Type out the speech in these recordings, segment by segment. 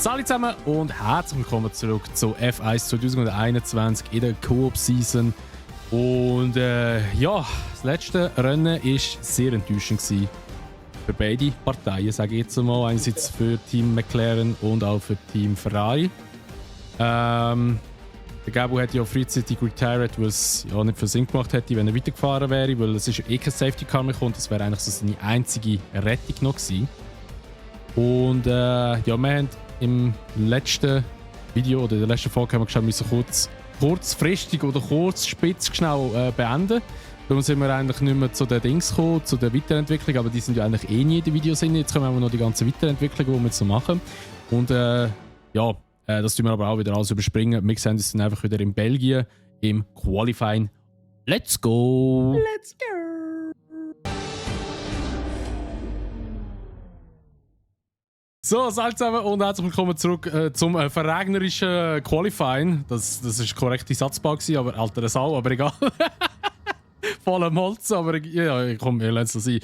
Hallo zusammen und herzlich willkommen zurück zu F1 2021 in der Coop-Season. Und ja, das letzte Rennen war sehr enttäuschend für beide Parteien, sage ich jetzt mal. Einerseits für Team McLaren und auch für Team Ferrari. Der Gabo hat ja frühzeitig retired, weil es ja nicht viel Sinn gemacht hätte, wenn er weitergefahren wäre, weil es ist eh kein Safety Car mehr kommt. Das wäre eigentlich so seine einzige Rettung noch gewesen. Und ja, wir haben im letzten Video oder in der letzten Folge haben wir geschaut, wir müssen kurzfristig oder spitz schnell beenden. Darum sind wir eigentlich nicht mehr zu den Dings gekommen, zu der Weiterentwicklung, aber die sind ja eigentlich eh nie in den Videos drin. Jetzt kommen wir noch die ganze Weiterentwicklung, die wir jetzt noch machen. Und ja, das tun wir aber auch wieder alles überspringen. Wir sehen uns dann einfach wieder in Belgien im Qualifying. Let's go! Let's go! So, hallo zusammen und herzlich willkommen zurück zum verregnerischen Qualifying. Das ist korrekte Satzbau gewesen, aber alter Sau, aber egal. Voller Holz, aber ja, komm, wir lassen es sein.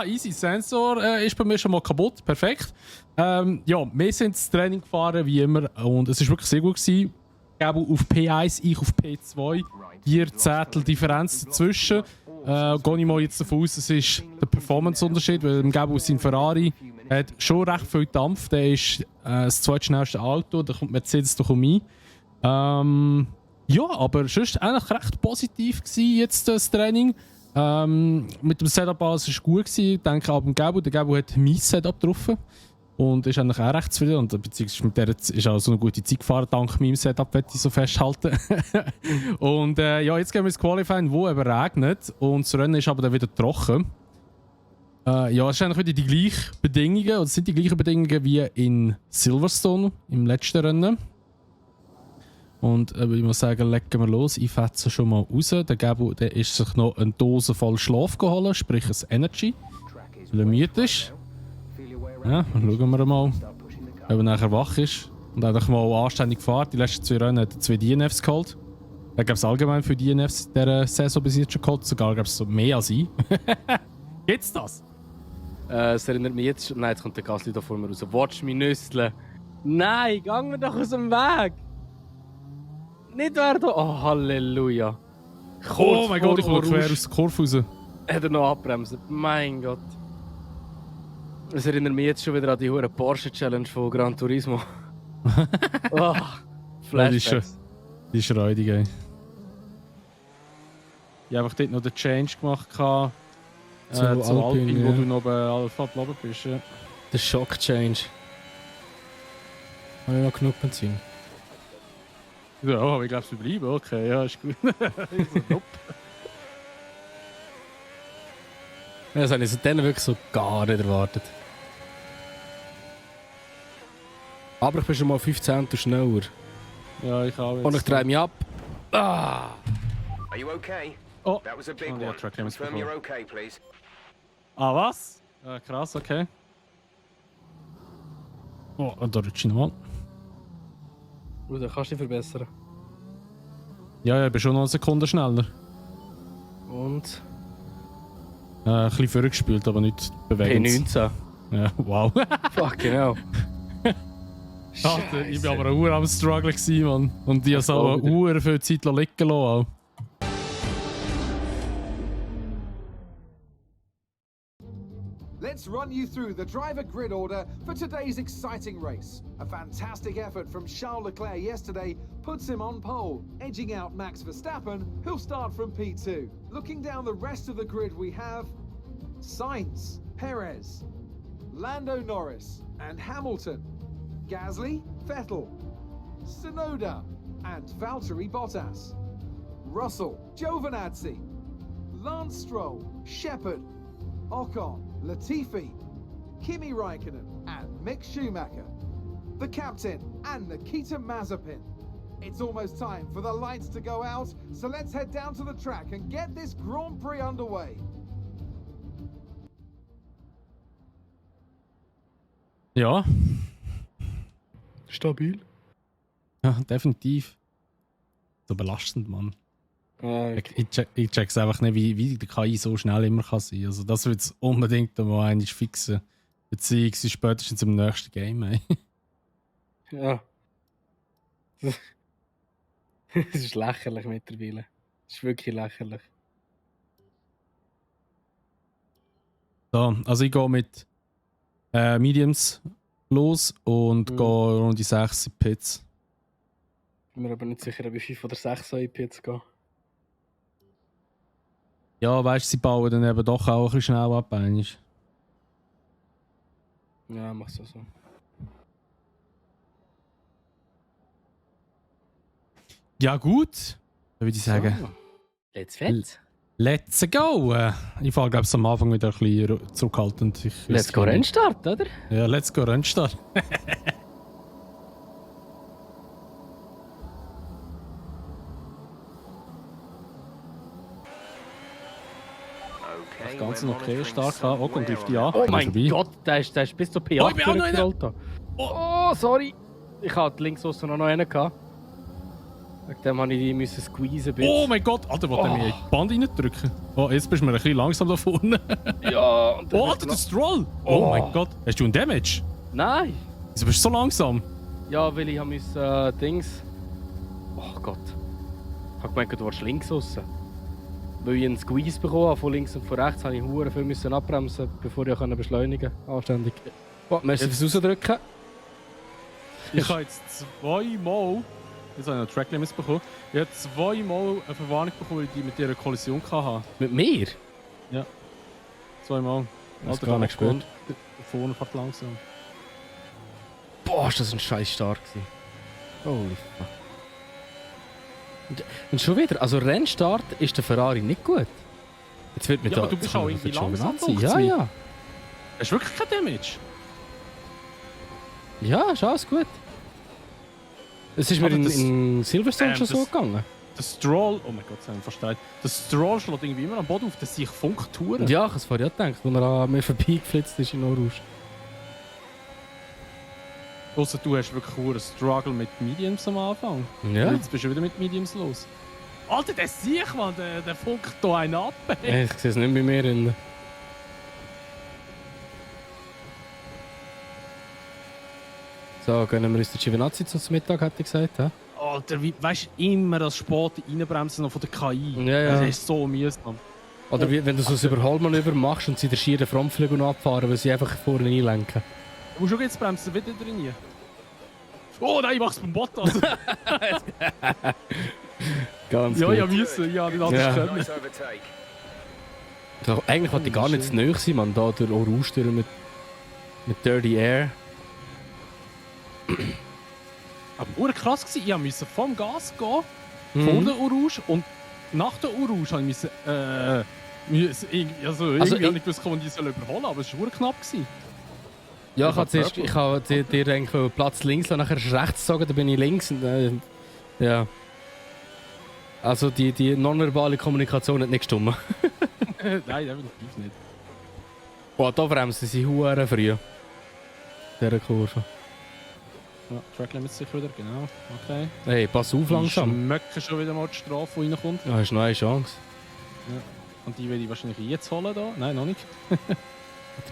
Easy, Sensor ist bei mir schon mal kaputt, perfekt. Ja, wir sind das Training gefahren, wie immer, und es war wirklich sehr gut gewesen. Gabo auf P1, ich auf P2. 4 Zettel Differenz dazwischen. Gehe ich mal jetzt davon aus, es ist der Performance-Unterschied, weil im Gabo sein Ferrari hat schon recht viel Dampf. Der ist das zweitschnellste Auto, da kommt Mercedes doch ein. Ja, aber sonst eigentlich recht positiv gewesen jetzt das Training. Mit dem Setup alles war gut gewesen. Ich denke auch beim Gabo. Der Gabo hat mein Setup getroffen und ist eigentlich auch recht zufrieden. Und beziehungsweise mit der ist auch so eine gute Zeit gefahren, dank meinem Setup, möchte ich so festhalten. Und ja, jetzt gehen wir ins Qualifying, wo eben regnet. Und das Rennen ist aber dann wieder trocken. Ja, es sind eigentlich wieder die gleichen Bedingungen, oder es sind die gleichen Bedingungen wie in Silverstone im letzten Rennen. Und ich muss sagen, legen wir los. Ich fetze schon mal raus. Der Gabo, der ist sich noch eine Dose voll Schlaf geholt, sprich ein Energy, weil er müde ist. Ja, schauen wir mal, ob er nachher wach ist. Und einfach mal anständig gefahren. Die letzten 2 Rennen hat er 2 DNFs geholt. Er gab es allgemein für DNFs in dieser Saison bis jetzt schon geholt. Sogar gab es so mehr als ich. Gibt's das? Es erinnert mich jetzt... Nein, jetzt kommt der Gasly da vor mir raus. Watch mich nüsseln. Nein, geh mir doch aus dem Weg. Nicht wer da... Oh, Halleluja. Oh mein Gott, ich komme quer aus der Kurve raus. Hat er noch abbremsen? Mein Gott. Es erinnert mich jetzt schon wieder an die hure Porsche Challenge von Gran Turismo. Oh, Flashbacks. Die ist räudig, ey. Ich habe einfach dort noch den Change gemacht zu Alpine, wo du noch bei Alpha geblieben bist. Ja. Der Shock-Change. Habe ich noch genug Benzin? Ja, aber ich glaube, es bleiben. Okay, ja, ist gut. Das habe ich dann wirklich so gar nicht erwartet. Aber ich bin schon mal 15 schneller. Ja, ich auch. Und ich drehe mich ab. Ah! Are you okay? Oh, That was a big ja, one. Track Limits Confirm bekommen. you're okay, please. Ah, was? Krass, okay. Oh, und da rutsche ich nochmal. Bruder, kannst du dich verbessern? Ja, ich bin schon noch eine Sekunde schneller. Und? Ein bisschen vorgespielt, aber nicht bewegend. P19. Ja, wow. Fuck, genau. Alter, ich war aber auch am Struggle gewesen, Mann. Und ich habe so eine Uhr für Zeit liegen lassen. Let's run you through the driver grid order for today's exciting race. A fantastic effort from Charles Leclerc yesterday puts him on pole, edging out Max Verstappen, who'll start from P2. Looking down the rest of the grid, we have Sainz, Perez, Lando Norris and Hamilton, Gasly, Vettel, Tsunoda and Valtteri Bottas, Russell, Giovinazzi, Lance Stroll, Shepard, Ocon, Latifi, Kimi Raikkonen and Mick Schumacher, the captain and Nikita Mazepin. It's almost time for the lights to go out, so let's head down to the track and get this Grand Prix underway. Ja. Stabil. Ja, definitiv. So belastend, Mann. Ich check's einfach nicht, wie die KI so schnell immer kann sein. Also das wird es unbedingt mal einmal fixen. Beziehungsweise spätestens im nächsten Game, ey. Ja. Es ist lächerlich mittlerweile. Es ist wirklich lächerlich. So, also ich gehe mit Mediums los und gehe rund die 6 Pits. Ich bin mir aber nicht sicher, ob ich 5 oder 6 IP jetzt gehe. Ja, weißt du, sie bauen dann eben doch auch ein bisschen schnell ab, eigentlich. Ja, mach so. Ja, gut. Dann würde ich sagen, So. Let's fett. let's go! Ich fahre, glaube ich, am Anfang wieder ein bisschen zurückhaltend. Let's go Rennstart, oder? Ja, let's go Rennstart. Okay, Das Ganze we're noch okay, monitoring stark an. Oh, kommt somewhere auf die an. Oh Ist mein vorbei. Gott, der ist bis zu P8 Oh, ich bin auch noch durchgerollt da. Oh, sorry. Ich hatte links außen noch einen gehabt. Wegen dem musste ich die müssen squeezen. Oh mein Gott, Alter, wollte er mir in die Band reindrücken? Oh, jetzt bist du mir ein bisschen langsam da vorne. Ja, und dann Oh, Alter, der Stroll! Oh mein Gott. Hast du einen Damage? Nein! Wieso bist du so langsam? Ja, weil ich Dings... Oh Gott. Ich habe gemeint, du warst links aussen. Weil ich einen Squeeze bekommen habe, von links und von rechts, musste ich verdammt viel müssen abbremsen, bevor ich beschleunigen konnte. Anständig. Oh, merci fürs Rausdrücken. Ich habe jetzt zweimal... Jetzt habe ich noch Tracklimits bekommen. Ich habe zweimal eine Verwarnung bekommen, weil ich mit dir eine Kollision hatte. Mit mir? Zweimal. Das gar nicht gespürt. Vorne fährt langsam. Boah, ist das ein scheiß Start gewesen. Holy fuck. Und schon wieder, also Rennstart ist der Ferrari nicht gut. Jetzt wird mir Ja, da... aber du bist auch irgendwie langsam. Ja, ja. Hast du wirklich kein Damage? Ja, ist alles gut. Es ist mir Aber in Silverstone schon das- so gegangen. Der Stroll... Oh mein Gott, das habe ich verstanden. Der Stroll schlägt irgendwie immer am Boden auf, dass sich Funktouren. Ja, ich habe es vorher gedacht, als er an mir vorbeigeflitzt ist in Orange. Ausser du hast wirklich einen Struggle mit Mediums am Anfang. Ja. Und jetzt bist du wieder mit Mediums los. Alter, der Sieg, Mann, der funkt hier einen ab. ey. Ich sehe es nicht bei mir. So, gönnen wir uns den Giovinazzi zum Mittag, hätte ich gesagt. He? Alter, weißt du, immer das Sport reinbremsen noch von der KI. Ja, ja. Das ist so mühsam. Oder wenn du so ein Überholmanöver machst und sie den schieren Frontflügel abfahren, weil sie einfach vorne einlenken. Du musst schon jetzt bremsen, wieder drin. Oh nein, ich mach's beim Bottas. Ganz Ja, gut. ja, müssen. Ja, nicht anders Ja. können. Nice overtake. So, eigentlich wollte ich gar nicht zu nahe sein, man. Da durch Orange durch mit Dirty Air. Aber krass gewesen. Ich musste vom Gas gehen, vor der Orange, und nach der Orange habe ich irgendwie habe ich gewusst, man die soll überholen, aber es war knapp gewesen. Ja, ich habe dir eigentlich Platz links lassen, nachher ist rechts gezogen, dann bin ich links. Und, ja. Also die nonverbale Kommunikation hat nicht gestimmt. Nein, definitiv nicht. Boah, da bremsen sie hure früh. Dieser Kurve. Ja, Tracklimits sicher wieder, genau. Okay. Hey, pass auf langsam. Ich schmecke schon wieder mal die Strafe, die reinkommt. Ja, hast noch eine Chance. Und die werde ich wahrscheinlich jetzt holen da. Nein, noch nicht.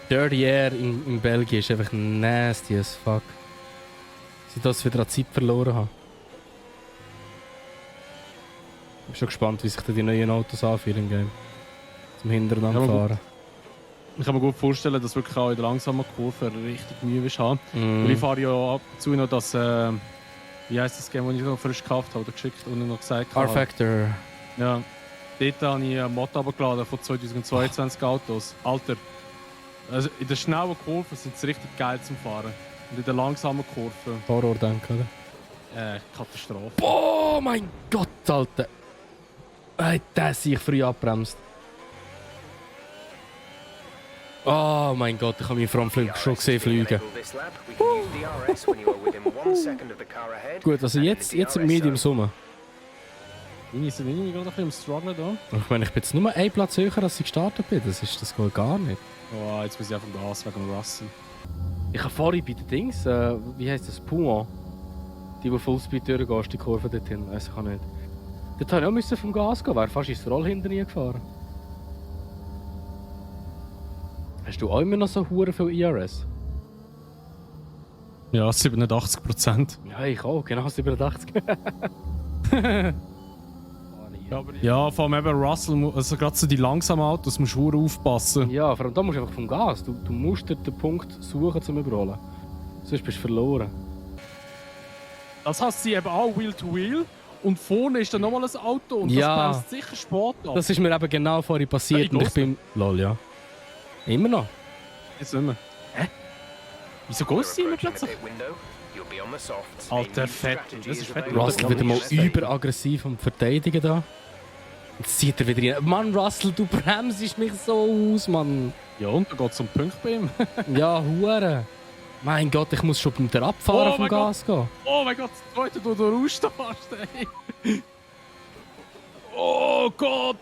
Der Dirty Air in Belgien ist einfach nasty as fuck. Sie das wieder an Zeit verloren haben. Ich bin schon gespannt, wie sich da die neuen Autos anfühlen im Game. Zum Hintereinander Ja, fahren. Ich kann mir gut vorstellen, dass wirklich auch in der langsamen Kurve richtig Mühe wirst haben. Weil ich fahre ja ab und zu noch das, wie heisst das Game, das ich noch frisch gekauft habe oder geschickt und noch gesagt habe. R-Factor. Ja. Dort habe ich einen Mod runtergeladen von 2022 Autos. Alter, also in der schnellen Kurve sind sie richtig geil zum Fahren. Und in der langsamen Kurve, Horror denken, oder? Katastrophe. Oh mein Gott, Alter! Hey, der sich früh abbremst. Oh mein Gott, ich habe meinen Frontflügel schon gesehen fliegen. Gut, also jetzt sind wir Medium Summe. Ich bin irgendwie gerade ein bisschen am Struggle da. Ich meine, ich bin jetzt nur einen Platz höher, als ich gestartet bin. Das geht gar nicht. Oh, jetzt muss ich einfach Gas wegen dem Russell. Ich habe vorhin bei den Dings, wie heisst das, Puma, die Fullspeed durchgehst, die Kurve dorthin, weiss ich auch nicht. Dort habe ich auch müssen vom Gas gehen, wäre fast ins Roll hinter nie gefahren. Hast du auch immer noch so hure viel IRS? Ja, 87%. Ja, ich auch, genau 87. Ja, vor allem eben Russell, also gerade so die langsamen Autos, musst du verdammt aufpassen. Ja, vor allem da musst du einfach vom Gas. Du musst dort den Punkt suchen zum Überholen. Sonst bist du verloren. Das heißt, sie eben auch Wheel-to-Wheel und vorne ist dann nochmal ein Auto und Ja. das bremst sicher Sport ab. Das ist mir eben genau vorhin passiert Ja, und ich bin... Lol, ja. Immer noch? Jetzt nicht mehr. Hä? Wieso gehst du immer Approaching the plötzlich? pit window. You'll be on the softs. Alter, A new Vettel, strategy das ist is Vettel. available. Russell wieder mal überaggressiv am Verteidigen da. Jetzt zieht er wieder rein. Mann, Russell, du bremsest mich so aus, Mann. Ja, und da geht es um Punkt bei ihm. Ja, hure. Mein Gott, ich muss schon beim der Abfahren Oh vom mein Gas gehen. Oh mein Gott, das zweite, du rausstarrst, ey. Oh Gott.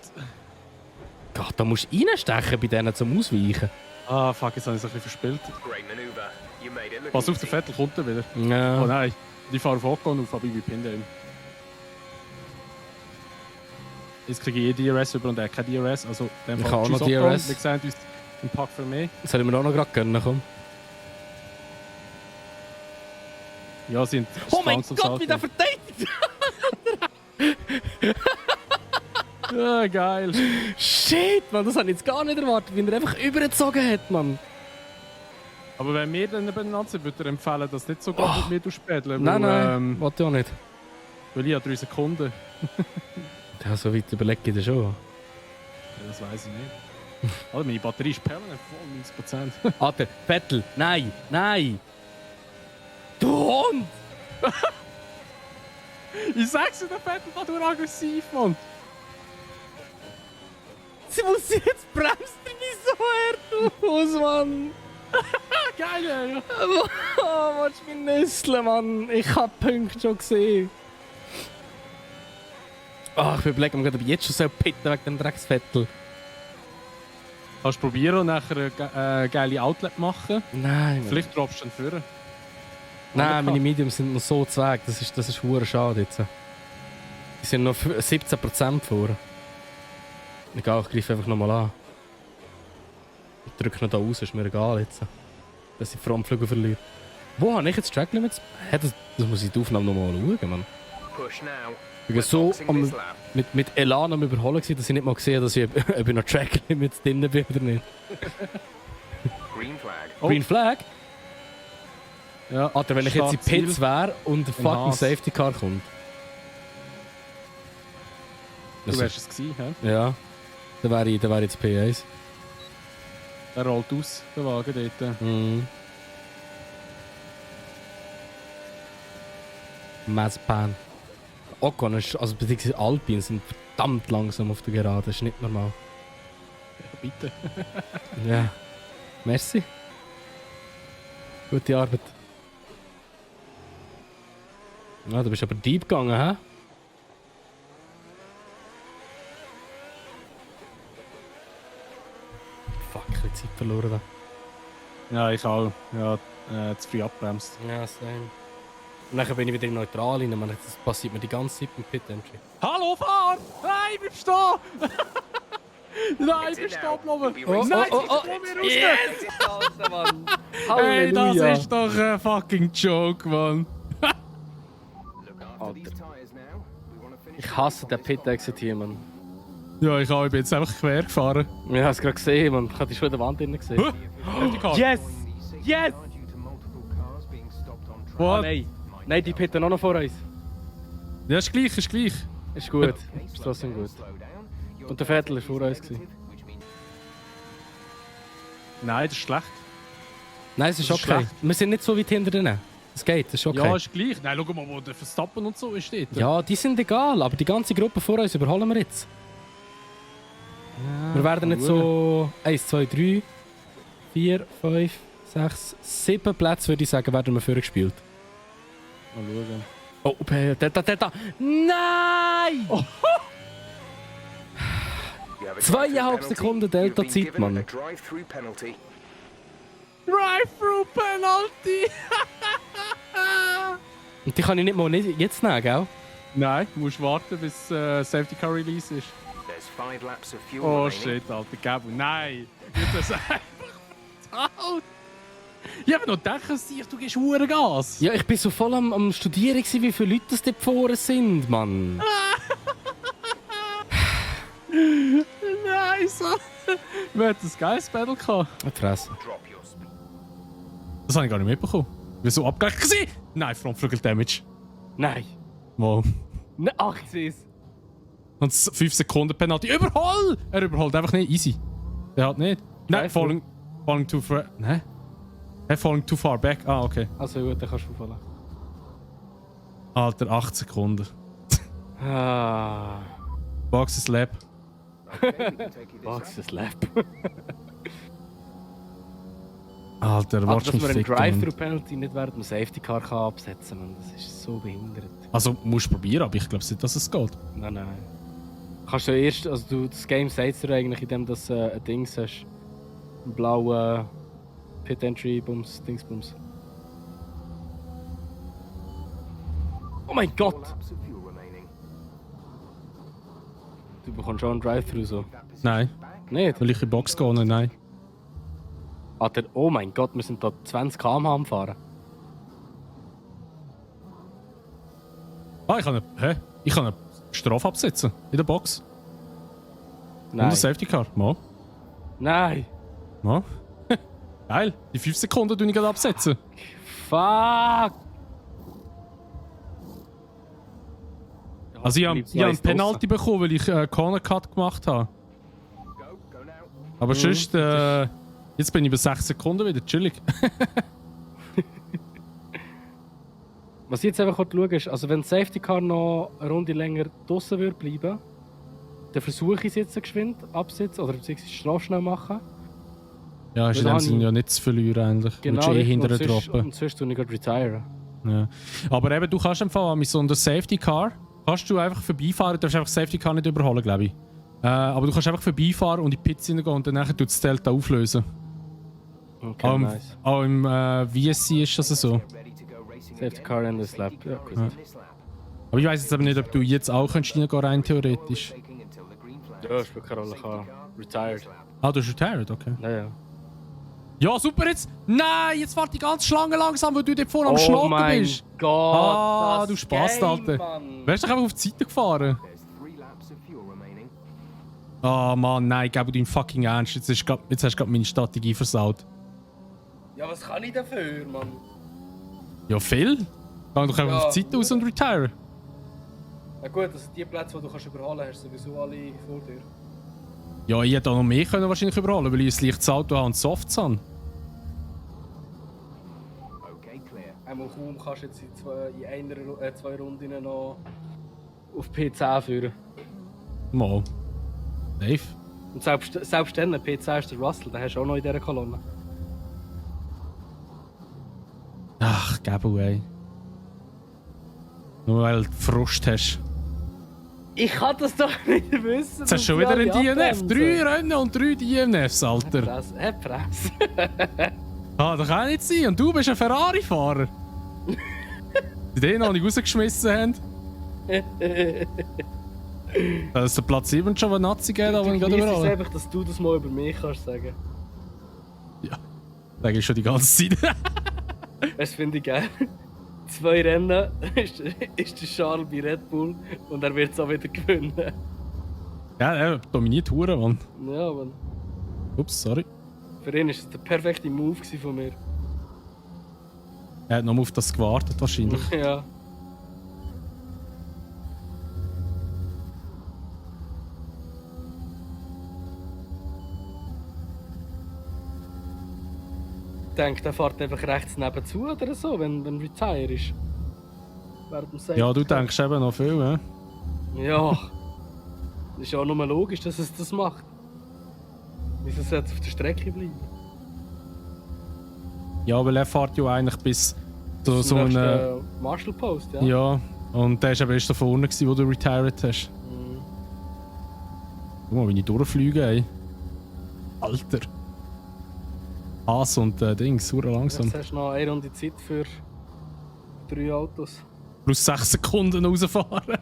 Gott, da musst du reinstechen bei denen zum Ausweichen. Ah, fuck, jetzt habe ich es ein bisschen verspielt. Great maneuver. You made it look Pass auf, der easy. Vettel kommt er wieder. Oh Ja. nein, die fahren auf Ocon auf, aber ich bin ihm. Jetzt kriege ich DRS über und er hat kein DRS. Also, in dem Ich Fall habe auch noch tschüss, Ocon. DRS. Wir sehen uns im Pack für mich. Sollen wir auch noch gerade gönnen, komm. Ja, sind. Oh mein langsam Gott, wie der Salto. verteidigt! Ja, geil. Shit, Mann, das habe ich jetzt gar nicht erwartet, wie er einfach übergezogen hat, Mann. Aber wenn wir dann beieinander sind, würde ich empfehlen, dass nicht so gut mit mir durchspädeln. Nein, weil, nein, wollte ich auch nicht. Weil ich habe 3 Sekunden. Ja, so weit überlege ich das schon. Ja, das weiß ich nicht. Also, meine Batterie ist permanent voll, 90%. Alter, Vettel, nein, nein! Du Hund! Ich sag's dir, der Vettel war nur aggressiv, Mann. Sie muss jetzt bremst du mich so hart aus, Mann! Geil, ja. Oh, willst du mich nüsseln, Mann? Ich hab die Punkte schon gesehen. Ach, ich überlege mir gerade, ob ich jetzt schon so pitten wegen dem Drecksvettel. Kannst du probieren und nachher eine geile Outlet machen. Nein, Mann. Vielleicht droppst du dann führen. Nein, meine Mediums sind noch so zu weg. Das ist verdammt schade jetzt. Die sind noch 17% vor. Egal, ich greife einfach nochmal an. Ich drücke noch da raus, ist mir egal jetzt. Dass ich die Frontflügel verliere. Wo habe ich jetzt Track Limits? Hey, das muss ich die Aufnahme nochmal schauen, Mann. Push now. Ich war so Boxing this lap. mit Elan am Überholen, gewesen, dass ich nicht mal gesehen habe, dass ich ob ich noch Track Limits drin bin oder nicht. Green flag. Oh. Green Flag? Ja. Alter, wenn ich jetzt in Startziel. Pits wäre und ein fucking Haas. Safety Car kommt. Du wärst es gewesen, hä? Ja, dann wäre ich jetzt P1. Er rollt aus, der Wagen dort. Mhm. Mazpan. Ocon ist, also beziehungsweise Alpine sind verdammt langsam auf der Gerade, das ist nicht normal. Ja, bitte. Ja. Merci. Gute Arbeit. Ja, du bist aber deep gegangen, hä? Fuck, ich hab Zeit verloren da. Ja, ich auch. Ja, zu früh abbremst. Ja, same. Und dann bin ich wieder in neutral rein. Man, das passiert mir die ganze Zeit im Pit Entry. Hallo, fahr! Nein, bleib stehen! Nein, bleib stehen bleiben! Oh, Nein, oh, oh, komm mir raus! Yes! Alter, Mann! Hey, das Halleluja! ist doch ein fucking Joke, Mann! Look after these tyres now. We want to finish. Ich hasse den Pit Exit hier, Mann. Ja, ich auch. Ich bin jetzt einfach quer gefahren. Ich hab's gerade gesehen, Mann. Ich hab die schon in der Wand drin gesehen. Huh? Safety Car. Yes! Yes! Due to multiple cars being stopped on track. Ah, What? nein. Nein, die pitten auch noch vor uns. Ja, ist gleich, ist gleich. Ist gut. Ist trotzdem gut. Und der Vettel war vor uns gewesen. Nein, das ist schlecht. Nein, es ist Das ist okay. schlecht. Wir sind nicht so weit hinter denen. Es geht, es ist okay. Ja, ist gleich. Nein, schau mal, wo der Verstappen und so ist dort. Ja, die sind egal, aber die ganze Gruppe vor uns überholen wir jetzt. Wir werden nicht so 1, 2, 3, 4, 5, 6, 7 Plätze, würde ich sagen, werden wir vorgespielt. Mal schauen. Oh, da. Nein! You have a 2,5 drive-through Sekunden penalty. You've been Delta-Zeit, given Mann. a drive-through penalty. Drive-Through Penalty! Und die kann ich nicht mal jetzt nehmen, gell? Nein, du musst warten, bis Safety Car Release ist. There's 5 laps of fuel Oh remaining. shit, Alter, Gabo. Nein! Nicht das einfach Ich habe noch gedacht, du gehst hure Gas. Ja, ich bin so voll am Studieren gewesen, wie viele Leute das dort vorne sind, Mann. Nice. Wir hatten ein geiles Battle gehabt. Fresse. Das habe ich gar nicht mitbekommen. Wir so abgelenkt gewesen. Nein, Frontflügel Damage. Nein. Wow. Nein, ach, ich sehe es. Und 5 Sekunden Penalty. Überhol! Er überholt einfach nicht. Easy. Der hat nicht. Nein, falling too far. Nein? Hey, falling too far back. Ah, okay. Also gut, dann kannst du fallen. Alter, 8 Sekunden. Ah. Box is lap. Box das Lab. Alter, Aber watch dass mich man einen ficken. Drive-Through-Penalty nicht während dem Safety Car kann absetzen kann, das ist so behindert. Also, musst du probieren, aber ich glaube nicht, dass es geht. Nein, nein. Kannst du erst, also das Game sagt dir eigentlich, indem du ein Dings hast. Einen blauen Pit Entry Bums, Dingsbums. Oh mein Gott! Du bekommst schon einen Drive-Through so. Nein, Nicht? weil ich in die Box gehe. Nein. Alter, oh mein Gott, wir sind da 20 km/h am Fahren. Ah, ich kann eine Strafe absetzen. In der Box. Und Nein. ein Safety Car. Mal. Nein! Mal. Geil. Die 5 Sekunden tue ich gerade absetzen. Fuck! Also ich habe einen Penalty bekommen, weil ich Corner Cut gemacht habe. Aber sonst, jetzt bin ich bei 6 Sekunden wieder, chillig. Was ich jetzt einfach schauen ist, also wenn das Safety Car noch eine Runde länger draussen würde bleiben, dann versuche ich es jetzt geschwind absetzen oder beziehungsweise strafschnell machen. Ja, ist in dem Sinne ja nicht zu verlieren eigentlich. Du willst eh hinterher droppen. Und sonst tue ich gerade retiren. Ja. Aber eben, du kannst empfehlen, mit so einem Safety Car kannst du einfach vorbeifahren, du darfst einfach das Safety Car nicht überholen, glaube ich. Aber du kannst einfach vorbeifahren und in die Pits hineingehen und dann tut das Delta auflösen. Okay, nice. Auch im VSC ist das so. Safety Car in this lap. Ja, gut. Ja. Aber ich weiss jetzt aber nicht, ob du jetzt auch rein rein theoretisch. Ja, spielt keine Rolle, ich habe retired. Ah, du hast retired, okay. Ja, ja. Ja, super jetzt! Nein, jetzt fährt die ganze Schlange langsam, weil du dort vorne am Oh Schnacken mein bist. Gott! Ah, das du Spast, Game, Alter. Mann. Wärst du doch einfach auf die Seite gefahren? Ah, Mann, nein, gib dein fucking Ernst. Jetzt hast du gerade meine Strategie versaut. Ja, was kann ich dafür, Mann? Ja, viel. Geh doch einfach Ja. auf die Seite raus und retire. Na gut, also die Plätze, die du kannst überholen kannst, hast sowieso alle vor dir. Ja, ich hätte auch noch mehr können wahrscheinlich überholen, weil ich ein leichtes Auto habe und Softs habe. Einmal kaum kannst du jetzt in zwei Runden noch auf P10 führen. Mal. Safe. Und selbst dann, P10 ist der Russell, den hast du auch noch in dieser Kolonne. Ach, gib away. Nur weil du Frust hast. Ich kann das doch nicht wissen. Jetzt hast du schon wieder ein DNF. 3 Rennen und 3 DNFs, Alter. Press. Ah, das kann nicht sein. Und du bist ein Ferrari-Fahrer. Die den noch nicht rausgeschmissen haben. Dass es der Platz 7 schon einen Nazi geht, aber ich gerade Genieß es überall. einfach, dass du das mal über mich kannst sagen. Ja, sag ich schon die ganze Zeit. Das finde ich geil. 2 Rennen ist der Charles bei Red Bull und er wird es auch wieder gewinnen. Ja, er dominiert Huren, Mann. Ja, aber Ups, sorry. für ihn war es der perfekte Move von mir. Er hat noch auf das gewartet, wahrscheinlich. Ja. Ich denke, der fährt einfach rechts nebenzu oder so, wenn Retire ist. Während dem Safety Ja, du Car. denkst eben noch viel, ja? Ja. Das ist ja auch nur logisch, dass es das macht. Wieso sollte es auf der Strecke bleiben? Ja, weil er fährt ja eigentlich bis zu Das so ist der einem. nächste Marshall Post, ja. Ja, und der war eben erst da vorne, wo du retired hast. Mhm. Guck mal, wie ich durchfliege, ey. Alter. Haas und Dings, super langsam. Jetzt hast du noch eine Runde Zeit für 3 Autos. Plus 6 Sekunden rausfahren.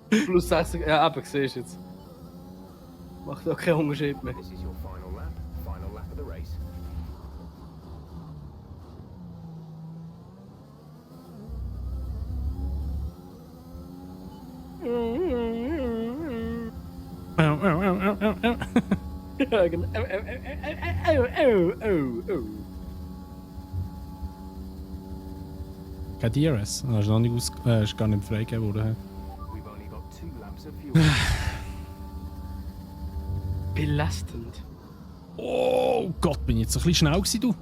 Plus 6, ja eben, siehst du jetzt. Macht auch keinen Unterschied mehr. This is your final lap of the race. Ja, genau. Kein DRS. Das ist noch nicht ist gar nicht freigegeben worden. We've only got 2 laps of fuel. Belastend. Oh Gott, bin ich jetzt ein bisschen schnell gewesen, du.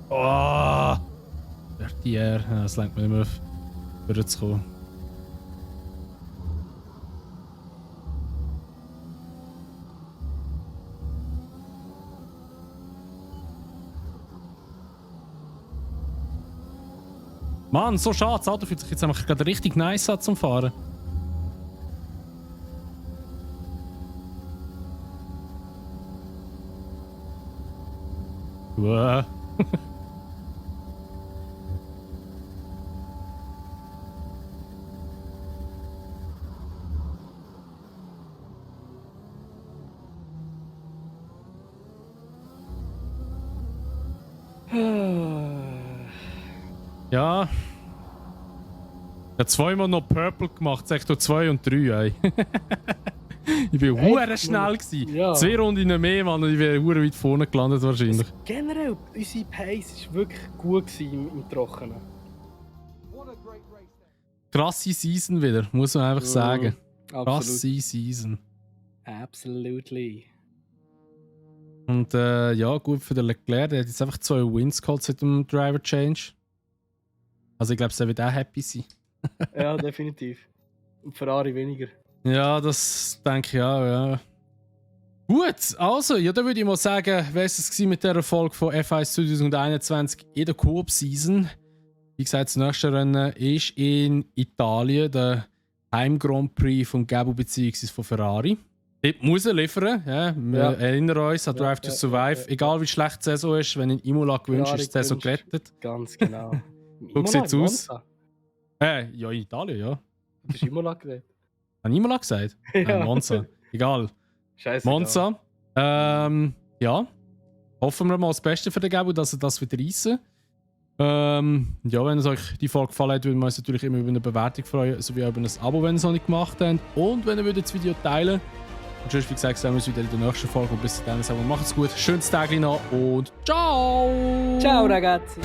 Oh! Vertier. Ja, das lenkt mir nicht mehr auf, vorzukommen. Mann, so schade. Das Auto fühlt sich jetzt einfach gerade richtig nice an zum Fahren. Wow. Ja. Ich habe zweimal noch Purple gemacht, Sektor 2 und 3. Ey. Ich war hure schnell gewesen. Ja. 2 Runden mehr, Mann, und ich wäre hure weit vorne gelandet wahrscheinlich. Generell, unsere Pace war wirklich gut im Trockenen. What a great race there. Krasse Season wieder, muss man einfach sagen. Absolut. Krasse Season. Absolutely. Und ja, gut für den Leclerc, der hat jetzt einfach 2 Wins geholt seit dem Driver Change. Also ich glaube, er wird auch happy sein. Ja, definitiv. Und Ferrari weniger. Ja, das denke ich auch, ja. Gut, also, ja, dann würde ich mal sagen, wäre es mit der Erfolg von F1 2021 in der Coop-Season. Wie gesagt, das nächste Rennen ist in Italien, der Heim Grand Prix von Gabo bzw. von Ferrari. Dort muss er liefern. Ja. Wir erinnern uns an Drive to Survive. Egal wie schlecht die Saison ist, wenn in Imola gewünscht ist, ist die Saison gerettet. Ganz genau. So sieht's aus. Ja, in Italien, ja. Du hast Imola gesagt. Habe ich Imola gesagt? Ja. Monza. Egal. Scheiße. Monza. Ja. Hoffen wir mal das Beste für den Gabo, dass er das wieder reissen. Ja, wenn es euch die Folge gefallen hat, würden wir uns natürlich immer über eine Bewertung freuen, sowie über ein Abo, wenn ihr es noch nicht gemacht habt. Und wenn ihr das Video teilen. Und sonst, wie gesagt, sehen wir uns wieder in der nächsten Folge. Und bis dahin sagen wir, macht's gut, schönes Tag noch und ciao! Ciao ragazzi!